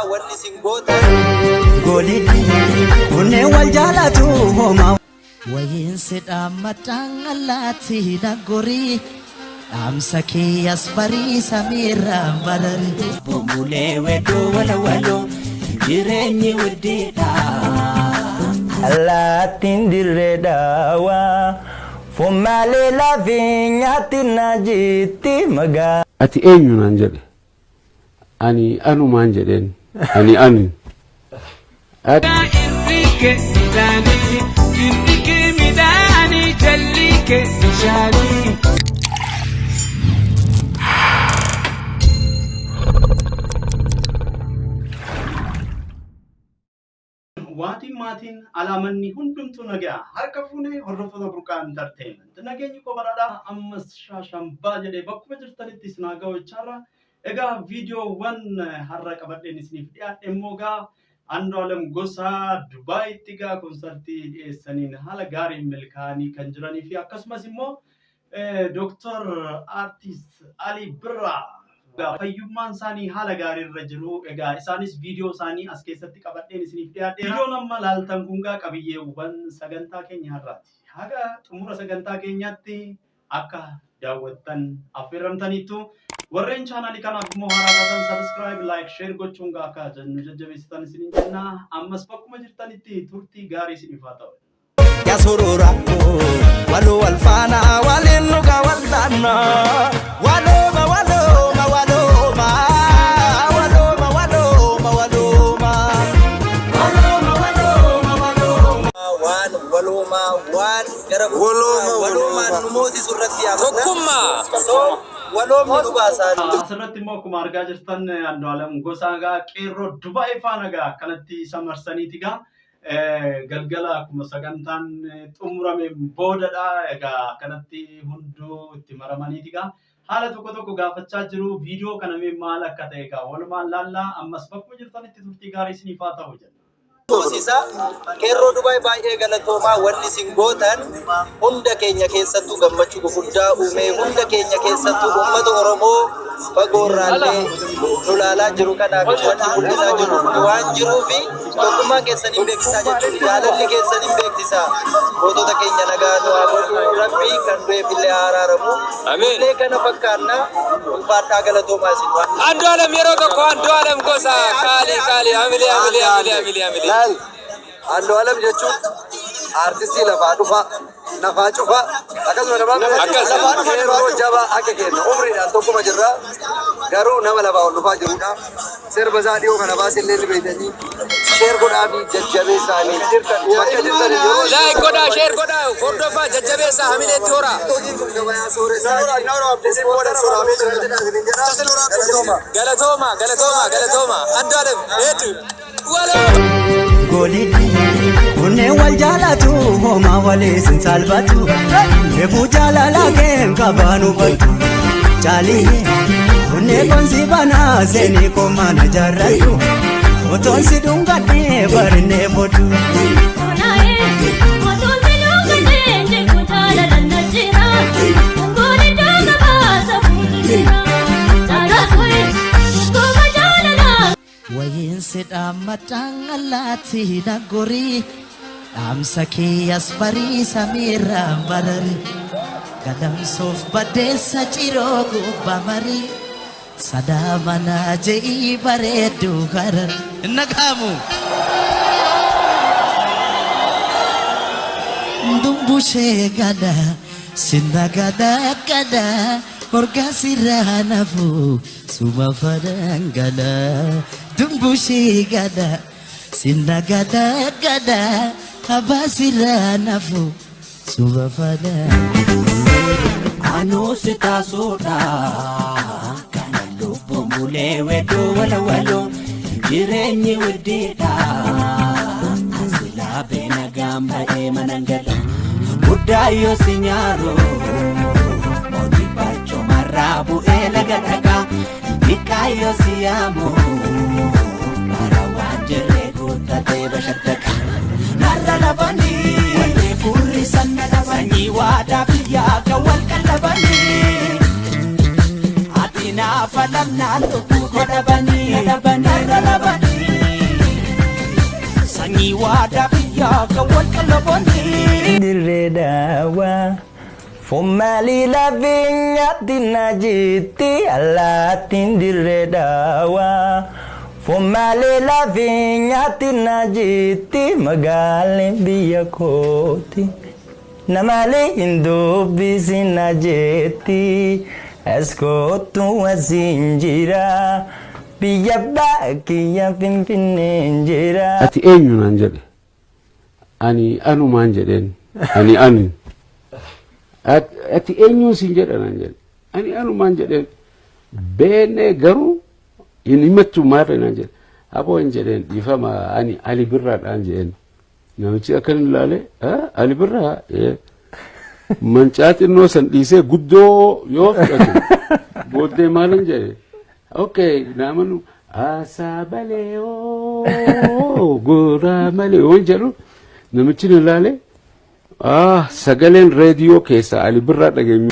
galatoomaa wanni isin gootan. Gooliidhi onnee wal jaalatu homaa. Wayiinsi dhaammadhaan allaatti nagorii dhaamsa kiyyas barii samiirraan barari. Bomulee wedduu walawaloo jireenyi widdiidha. Allaattiin dirree dhaawaa fommaalee lafee nyaatti na jitti magaa. Ati eenyu naan jedhe. Ani anumaan jedheen. Ani ani. Irrike midhaanii, irrike midhaanii, jallike bishaanii. Waatiin maatiin alaamanni hundumtuu nagaa harka fuunee hordoftoota Burqaa Entertainment. Nageenyi koo badhaadhaa ammas shaashambaa jedhee bakkuma jirtanitti isin haa ga'u jechaarra. Egaa viidiyoowwan har'a qabadheen isiniif dhiyaadhe immoo egaa Andu'aalem Gosaa Dubaayitti egaa konsartii dhiyeessaniin haala gaariin milkaa'anii kan jiranii fi akkasumas immoo Dooktar Aartist Alii Birraa egaa fayyummaan isaanii haala gaarii irra jiru. Egaa isaanis viidiyoo isaanii as keessatti qabadheen isiniif dhiyaadhe. Viidiyoon amma laaltan kun egaa qabiyyeewwan sagantaa keenya har'aati. Haga xumura sagantaa keenyaatti akka daawwattan affeeramtaniittu. Warreen chaanaalii kanaaf immoo haaraa taatan subscribe, like, share gochuun egaa akka nu jajjabeessitan isiniin jenna. Ammas bakkuma jirtanitti turtii gaarii isiniif haa ta'u. Yaa sorora waloo wal faana waliin nuga wal taana walooma walooma walooma walooma walooma walooma walooma walooma walooma. Waan waloomaa waan gara Walooma, waloomaan walooma. nu moosisu irratti yaabna. Tokkummaa. So waloomni nu baasaa. Asirratti immoo akkuma argaa jirtan Andu'aalem Gosaa egaa qeerroo Dubaay faana egaa akkanatti isa marsaniiti egaa galgala akkuma sagantaan xumurameen boodadha. Egaa akkanatti hunduu itti maramaniiti egaa haala tokko tokko gaafachaa jiru. Viidiyoo kana mee maal akka ta'e egaa walumaan laallaa ammas bakkuma jirtanitti turtii gaarii isiniif haa ta'u jenna. Moosisa qeerroo Dubaay baay'ee galatoomaa wanni isin gootan hunda keenya keessattuu gammachuu gurguddaa uumee hunda keenya keessattuu uummata Oromoo fagoorraallee nu laalaa jiru kanaaf wanni mul'isaa jiru waan jiruufi tokkummaan keessan hin beeksisaa jechuun jaalalli keessan hin beeksisaa. Gootota keenya nagaa nu haa godhu rabbi kan du'eef illee haa araaramu. Ameen. Illee kana fakkaanna ulfaadhaa galatoomaa isin waan. Andu'aalem yeroo tokko Andu'aalem Gosaa qaalii qaalii hamilee hamilee hamilee hamilee hamilee. Laal Andu'aalem jechuun aartistii lafaa dhufa nafaa cufa akkasuma namaa Akkas. qeerroo jabaa akka kenna umriidhaan tokkuma jirra garuu nama lafaa ol dhufaa jirudha. Sirba isaa dhiyoo kana baasee illee ni beektanii share godhaa fi jajjabeessaanii jirtan bakka jirtan yeroo Like godhaa, share godhaa, hordofaa, jajjabeessaa, hamileetti horaa. Hojiin kun gabayaa sooressaa. Galatooma. Galatooma, galatooma, galatooma. Andu'aalem hedduu. Waloo. Gooliidhi onnee wal jaalatu homaa waliis hin salphatu. Reefuu jaalala keen qabaan hubatu. Caalii onnee konsi banaa seenii komaan ajaarradhu. Otoon si dhungadhee barinee fodhu. Wayiinsi dhaammadhaan allaatti nagorii dhaamsa kiyyas barii samiirraan barari. Gadamsuuf baddeessa ciroo gubbaa marii sadaa manaa je'ii bareedduu harar. Nagaamu. Dumbushee gada sinna gada gada morgaa sirraa nafu suma fadaan gala. Dumbushee gada sinna gada gada abbaa sirraa nafu suma fadaan. Anuu si taasuudha kana lubbuun bulee wedduu walawaloo jireenyi widdiidha. Silaa beena gaamba'ee manan gala guddaayyoo si nyaaro mootii barcumarraa bu'ee laga dhagaa xiqqaayyoo si yaamu bara waan jirree guuttatee bashaddaqa. Narra labanii walli furri sanna sanyii waadaa biyyaa kan wal qallabanii. Ati naafa lamnaan lubbuu koo dhabanii narra labanii. Waadaa biyyaa kan wal qalaboonni. Dirree daawwaa Fomaalii lafeenyaatti na jetti allaattiin dirree daawwaa Fomaalii lafeenyaatti na jetti magaalli biyya kooti Namaalee hin dubbisi na jetti askootu wasiin jira biyya baakiyya finfinneen jira. Ati eenyu naan jedhe. Ani anumaan jedheen. Ani ani. Ati eenyuun siin jedha naan jedhe. Ani anumaan jedheen. Beene garuu hin himattu maarre naan jedhe. Aboo hin jedheen dhiifama ani Ali Birraadhaan jedheen. Namichi akkan hin ilaale Ali Birraa mancaa xinnoo san dhiisee guddoo yoo fudhatu booddee maalin jedhe. Okay, naamanu haasaa malee oo goraa malee yoo jedhu namichi na ilaale sagaleen reediyoo keessaa Ali Birraa dhageenyu.